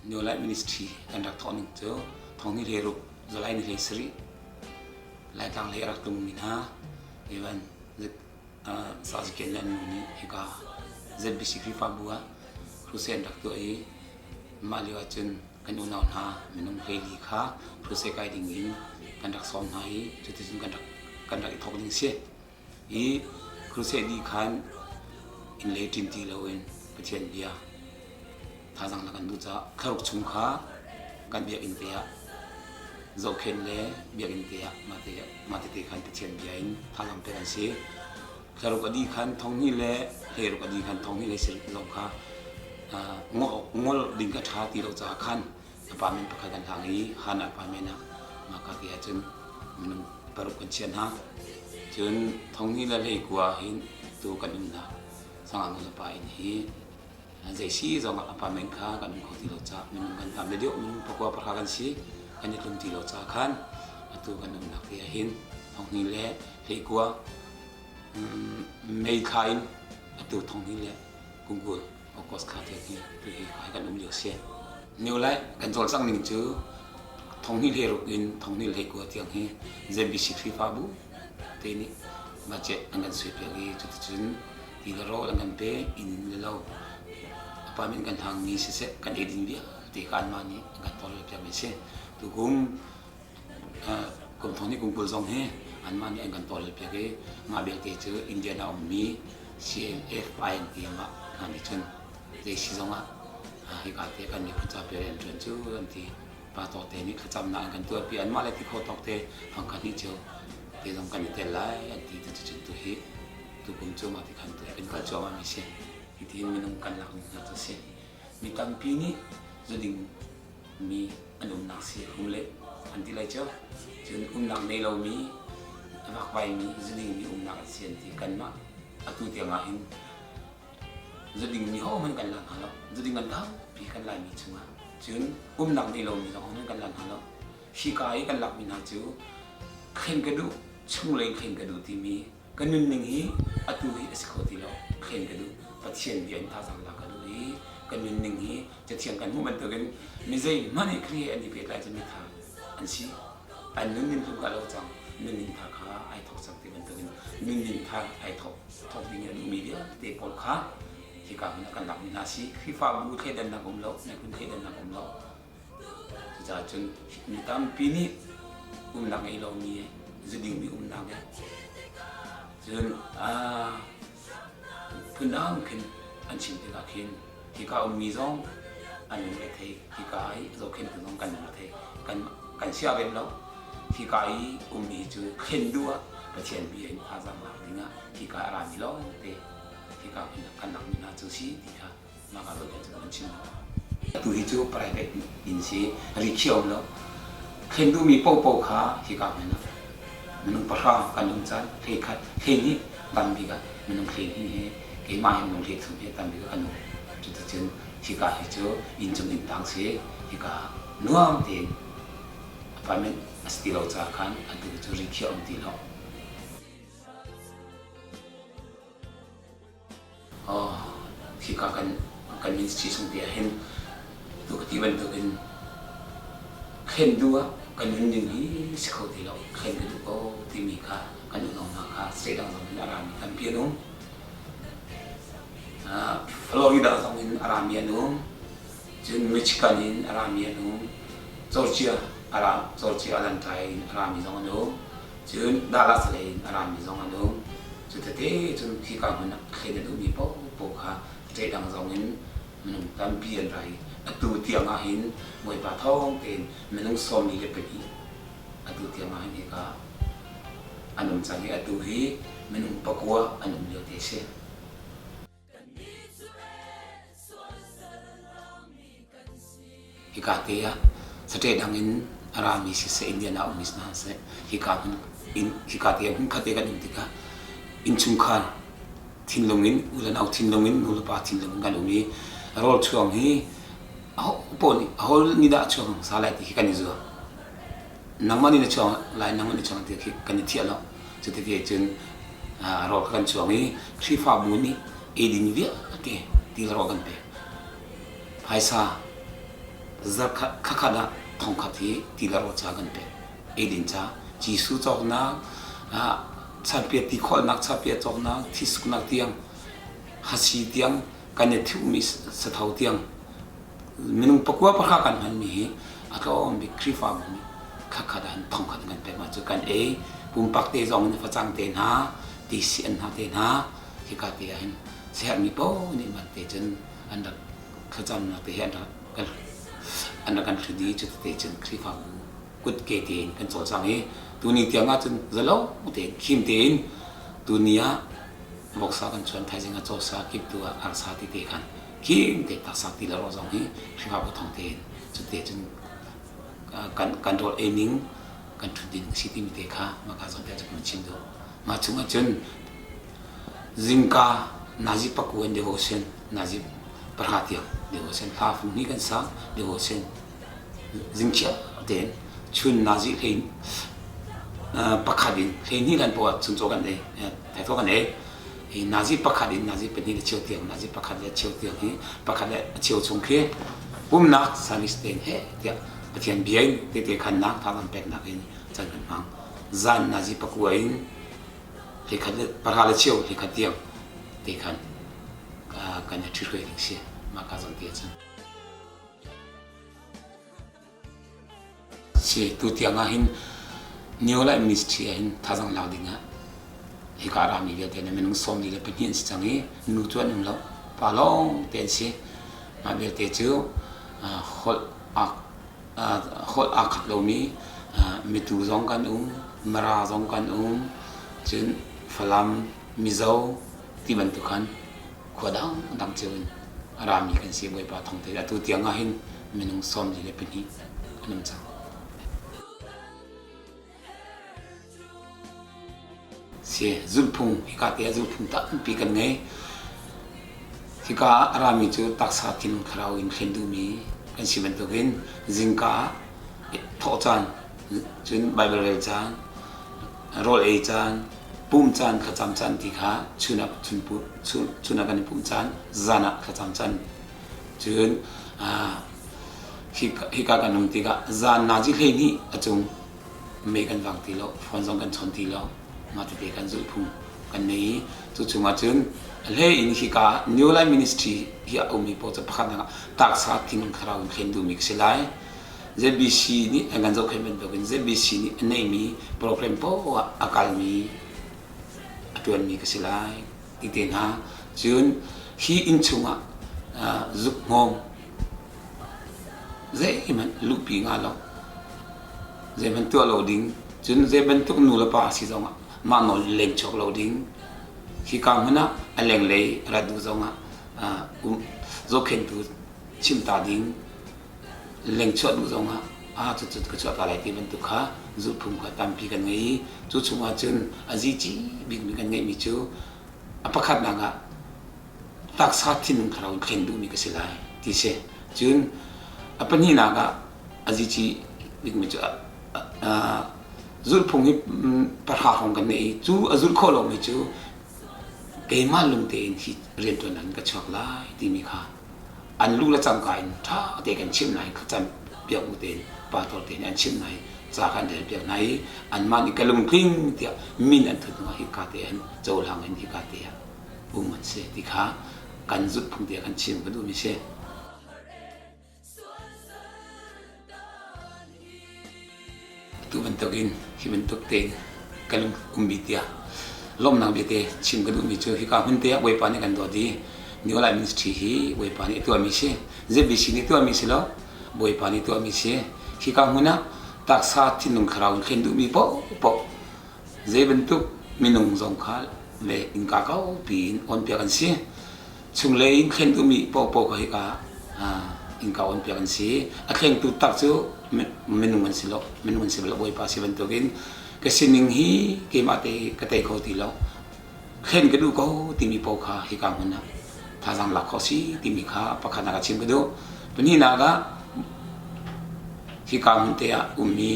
New Life Ministry kan rak thawh ning cu thong ni hlei ruk July ni hlei sarih Laitlang lei a rak tlungmi hna Evan Saziken le an nu nih hika ZBC Khrihfabu ah crusade an rak tuah i mah lio ahcun kan unau hna minung hleili kha crusade kai ding in kan rak sawm hna i cuticun kan rak kan rak i thawk ding si. I crusade dih khan inn lei ṭin ti loin Pathian bia thazaang na kan duh caah thlaruk chung kha kan biakinn te ah zohkhenh le biakinn te ah mah tete khan Pathian bia in thazaang pek an si. Thlaruk a dih khan thonghnih le hleiruk a dih khan thonghnih le sarih zong kha ngol ding kha ṭha ti lo caah khan apartment pakhat kan hlang i Han apartment ah mahka te ahcun minung paruk kan chiah hna. Cun thonghnih le hleikua hin tu kan umnak Sangau nulepa inn hi zei si zong ah apartment kha kan um kho ti lo caah minung kan tam le deuh minung pakua pahra kan si kan i tlum ti lo caah khan atu kan umnak te ah hin thonghnih le hleikua May thla in atu thonghnih le kumkul August thla tiang hi tu hi kai kan um lio si. New Life kan cawlcangh ning cu thonghnih hleiruk in thonghnih hleikua tiang hi ZBC Khrihfabu te nih budget an kan suaipiak i cuticun ti le rawl an kan pe inn le lo apartment kan hangmi siseh kan eidin vialte kha anmah nih an kan tawlrelpiakmi a si. Tukum kum thong nih kum 20 zong hi anmah nih an kan tawlrelpiak i mah belte cu Indian a ummi CMFI an ti mah hna nih cun zei si zong ah hika te kan miphun ca pe an ṭuan cu an ti. Pa tawk te nih thlacamnak an kan tuahpi anmah le ti kho tawk te fangkhat hnih cio te zong kan i tel lai an ti cucun tu hi tukum cu mah ti khan tu hi kan kal cuahmah mi si. Hitihin minung kan lak ning hna cu a si. Mi tampi nih zuding mi an umnak si hum le an ti lai cio. Cun umnak nei lomi a vakvaimi zudingmi umnak an si an ti. Kanmah atu tiang ah hin zudingmi hohmanh kan la hna lo. Zuding an tampi kan Laimi chungah. Cun umnak nei lomi zong hohmanh kan la hna lo. Hika i kan lakmi hna cu thlen ka duh, chunglei thlen ka duh timi Ka nunning hi atu hi a si kho ti lo. Thlen ka duh. Pathian bia in thazaang lak ka duh i ka nunning hi Cathiang kan hmuh bantukin mi zeihmanh hi Khrih he an i pehtlai cu mitha an si. An nunning hlun kha a lo cang. Nunning thar kha ai thawk cang ti bantukin nunning thar ai thawk thawk ding in a duhmi vialte pawl kha hika hmun ah kan lakmi hna a si. Khrihfabu thleidannak um lo, miphun thleidannak um lo. Cucaah cun mi tampi nih umnak ngei lomi zudingmi umnak he cun phundang khin an chim tikah khin hika ummi zong an lungre thei hika i zohkhenhtu zong kan lungre thei kan kan sia rem lo hika i ummi cu thlen duh ah Pathian bia in thazaang lak dingah hika a rami lawngte hika kan lakmi hna cu si ti kha Mah ruat cu kan chim Atu hi cu private inn si rikhiah um lo. Thlen duhmi paohpaoh kha hika hmun ah minung pahra kan um caan hlei khat hlei hnih tam bik ah minung hlei hnih he keimah he minung hlei thum he tam bik ah kan um. Cuticun hika hi cu inn cung inn tang si hika nuam tein apartment a si ti lo caah khan atu cu rikhiah um ti lo. Hika kan kan ministry chung te ah hin tu ka ti bantukin thlen duh ah kan nunning hi si kho ti lo thlen ka duh ko timi kha kan unau hna kha state dang zong in a rami tampi an um. Florida zong in a rami an um. Cun Michigan in a rami an um. Georgia a ra Georgia Atlanta in a rami zong an um. Cun Dallas lei in a rami zong an um. Cu tete cun khika hmun ah thlen a duhmi paohpaoh kha ṭehdang zong in minung tampi an ra i atu tiang ah hin Bawipa thawng tein minung 44 atu tiang ah hin hika an um cang i atu hi minung pakua an um lio te a si. Hika te ah state dang in a rami siseh Indian ah ummi hna seh hika hmun in hika te ah hmunkhat te kan um tikah innchungkhar thinlung in u le nau thinlung in nu le pa thinlung in kan um i rawl chuang hi aho paoh nih aho nih dah a chuang hmasa lai ti khi kan i zuam. Nangmah nih na chuang lai nangmah nih chuang ti khi kan i thiah lo. Cuti cun rawl kha kan chuang i Khrihfabu nih eidin vialte ti le rawl kan pek. Phaisa. Zarkhat khakhat ah thongkhat hi ti le rawl ca kan pek. Eidin ca, Jesuh cawknak, chapia ti kholhnak, chapia cawknak, thisuknak tiang, hasi tiang, kan i thuhmi sathau tiang minung pakua pahra kan hmanmi hi a tlawm bik Khrihfabu nih khakhat ah thongkhat kan pek ma cu kan ei pumpak te zong in facang te hna tisi an hna te hna hika te ah hin siaherhmi paoh nih man te cun an rak thlacamnak te hi an rak an rak kan hlut i cu te cun Khrihfabu kutke tein kan cawlcang i tuni tiang ah cun zalo tein khim tein tuni ah voksa kan chuan thaizing ah cawsa kiptu ah arsa ti te khan khim te taksa ti le ro zong hi Khrihfabu thong tein cu te cun kan kan rawl ei ning kan ṭhut ding si timi te kha maka zawn te cu kan chim duh mah chung ah cun zingka nazi paku an devotion nazi pahra tiang devotion hla fung hnih kan sa devotion zingchiah tein chun nazi hlei pakhat in hlei hnih lan poah chuncaw kan ei thaithawh kan ei hi nazi pakhat in nazi pahnih le cheu tiang nazi pakhat le cheu tiang hi pakhat le cheu chung khi pumnak service tein he tiah Pathian bia in tete khannak thazaang peknak in caan kan hmang zan nazi pakua in hlei le pahra le cheu hlei khat tiang te khan kan i ṭhihruai ding si mah ka zawn te cun Si tutiang ah hin New Life Ministry ah hin thazaang lak ding ah hika a rami vialte nih minung 42 an si cang i nu cu an um lo pa lawng te an si. Mah vialte cu holh holh aa khat lomi mitu zong kan um, Mara zong kan um, cun Falam, Mizo ti bantuk khan khua dangdang cio in a rami kan si Bawipa thawng te atu tiang ah hin minung 42 an um cang. Si zulphung hika te ah zulphung tampi kan ngei. Hika ah a rami cu taksa thinlung thlarau in thlen duhmi kan si bantukin zingka ah thawh caan cun Bible rel caan rawl ei caan pum caan thlacam caan ti kha chun ah chun ah kan i pumh caan zan ah thlacam caan cun hika kan um tikah zan nazi 12 a cung mei kan vang ti lo phone zong kan chawn ti lo mah tete kan zulhphung kan nei i cu chungah cun a hlei in hika New Life Ministry hi a ummi paoh cu pakhat nak ah taksa thinlung thlarau in thlen duhmi ka si lai ZBC nih an kan zohkhenh bantukin ZBC nih a neihmi program poah ah a kalmi a ṭuanmi ka si lai ti te hna. Cun hi inn chungah zuk hmawm zeihmanh luhpi nga lo, zeihmanh tuah lo ding, cun zei bantuk nu le pa a si zongah mah nawl leng chuak lo ding. Hika hmun ah a lenglei rat duh zongah zohkhenhtu chimh ta ding. Lengchuah duh zongah ah cucu ka chuah ta lai ti bantuk kha zulhphung kha tampi kan ngei i cu chungah cun a zici bikmi kan ngeihmi cu a pakhatnak ah taksa thinlung thlarau in thlen duhmi ka si lai ti si. Cun a pahnihnak ah a zici bikmi cu zulhphung hi pahra hrawng kan ngei i cu a zulh khawh lomi cu keimah lung tein hi rianṭuan in ka chuak lai timi kha an lu le cangka in ṭha te kan chimh hna i thlacam piak bu tein pastor te nih an chimh hna i ca kan rel piak hna i anmah nih ka lungtling tiah min an thut hnu ah hika te an cohlang in hika te ah um an si ti kha kan zulhphung te kan chim ka duhmi si. Atu bantukin hi bantuk tein ka lung ummi tiah lawmhnak biate chim ka duhmi cu hika hmun te ah Bawipa nih kan dawt i New Life Ministry hi Bawipa nih a tuahmi si. ZBC nih tuahmi si lo, Bawipa nih tuahmi si. Hika hmun ah taksa thinlung thlarau in thlen duhmi paohpaoh zei bantuk minung zong kha le innka kaupi in awnpiak an si. Chunglei in thlen duhmi paohpaoh kha hika innka awnpiak an si. A thlengtu tak cu minung an si lo. Minung an si lo. Bawipa si bantukin ka sining hi keimah te ka tei kho ti lo. Thlen ka duh ko timi paoh kha hika hmun ah thazaang lak khawh si timi kha pakhatnak ah chim ka duh. Pahnihnak ah hika hmun te ah ummi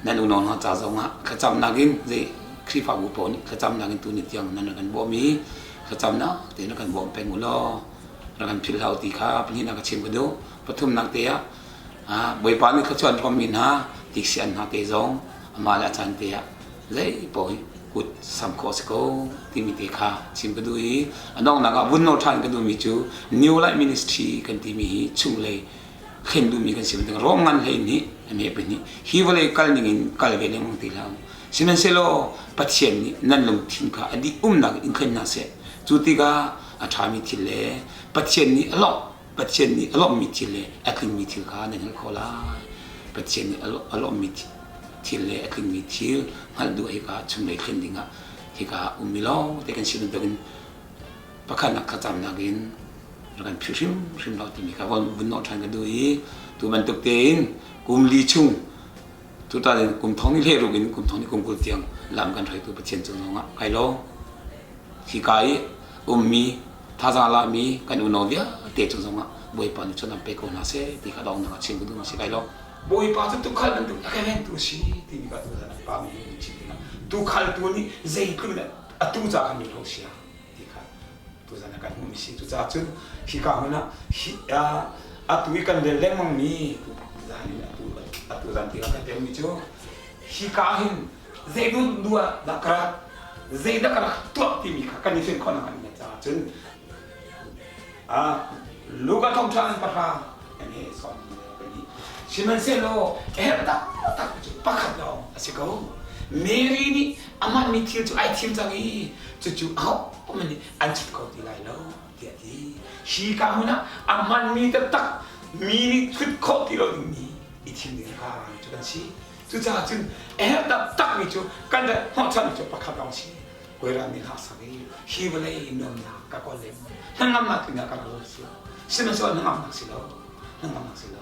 nan unau hna ca zongah thlacamnak in zei Khrihfabu paoh nih thlacamnak in tuni tiang nan rak kan bawm i thlacamnak tein rak kan bawm peng u law. Rak kan philh hlah u ti kha pahnihnak ka chim ka duh. Pathumnak te ah Bawipa nih thluachuah an hrawmmi hna tiksi an hna te zong amah le a caan te ah zei paoh hi kut sam khawh a si ko timi te kha chim ka duh i a donghnak ah vun nawl ṭhan ka duhmi cu New Life Ministry kan timi hi chunglei thlen duhmi kan si bantuk Rom ngan hlei nih a me pahnih hi vawlei kal ning in kal ve lengmang ti hlah u. Sihmanhsehlaw Pathian nih nan lungthin kha a dih umnak in thlen hna seh. Cu tikah a ṭhami thil le Pathian nih a lawmh Pathian nih a lawmhmi thil le a tlingmi thil kha nan hngalh khawh lai. Pathian nih a lawmhmi thil le a tlingmi thil hngalh duh hika chunglei thlen dingah hika ummi lawng te kan si bantukin pakhatnak thlacamnak in rak kan philh hrimhrim lo timi kha vun nawh ṭhan ka duh i tu bantuk tein kum li chung tutan in kum thong ni hlei ruk in kum thong ni kum 20 tiang lam kan hruaitu Pathian cung zongah kai lo hika i ummi thazaang lami kan unau vialte cung zongah Bawipa nih cun an pe ko hna seh ti kha donghnak ah chim ka duh ma si kai lo. Bawipa cu tuukhal bantuk a ka ventu a si timi kha tuzan an pa mi nih chim tikah tuukhaltu nih zeitluk in a tuu ca khan mi sia ti kha tuzan ah kan hmuhmi si. Cucaah cun hika hmun ah hi atu i kan rel lengmangmi zan in atu atu zan ti kan relmi cu hika hin zei duh ah dah ka rak zeidah ka rak tuah timi kha kan i fian khawh nakhnga ding caah cun Luka thawngṭha an pahra an he sawm sihmanhsehlaw a herh taktak cu pakhat lawng a si ko. Mary nih amah mi thil cu ai thim cang i cucu ahohmanh nih an chut kho ti lai lo tiah a ti. Hi ka hmun ah a hmanmi taktak mi nih chut khawh ti lo dingmi i thim ding kha cu kan si. Cucaah cun a herh taktakmi cu kan rat hnawhchanmi cu pakhat lawng si. Kawlram nih hlaksak i hi vawlei nuamnak ka kawl lem hnangamnak dingah ka rak si lo. Sihmanhsehlaw hnangamnak si lo. Hnangamnak si lo.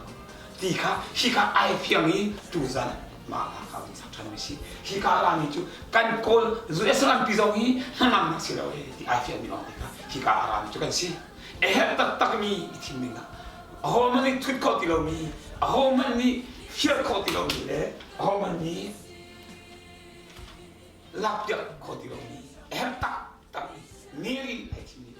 Ti kha hi kha ai fiang i tuzan mah hla kha vun sak ṭhanmi si. Hi ka rami cu kan kawl US rampi zong hi hnangamnak si lo e ti ai fiangmi lawng te kha hi ka a rami cu kan si. A herh taktakmi i thim ding ah ahohmanh nih thut khawh ti lomi, ahohmanh nih fial khawh ti lomi le ahohmanh nih lakpiak khawh ti lomi a herh taktakmi Mary ai thimmi.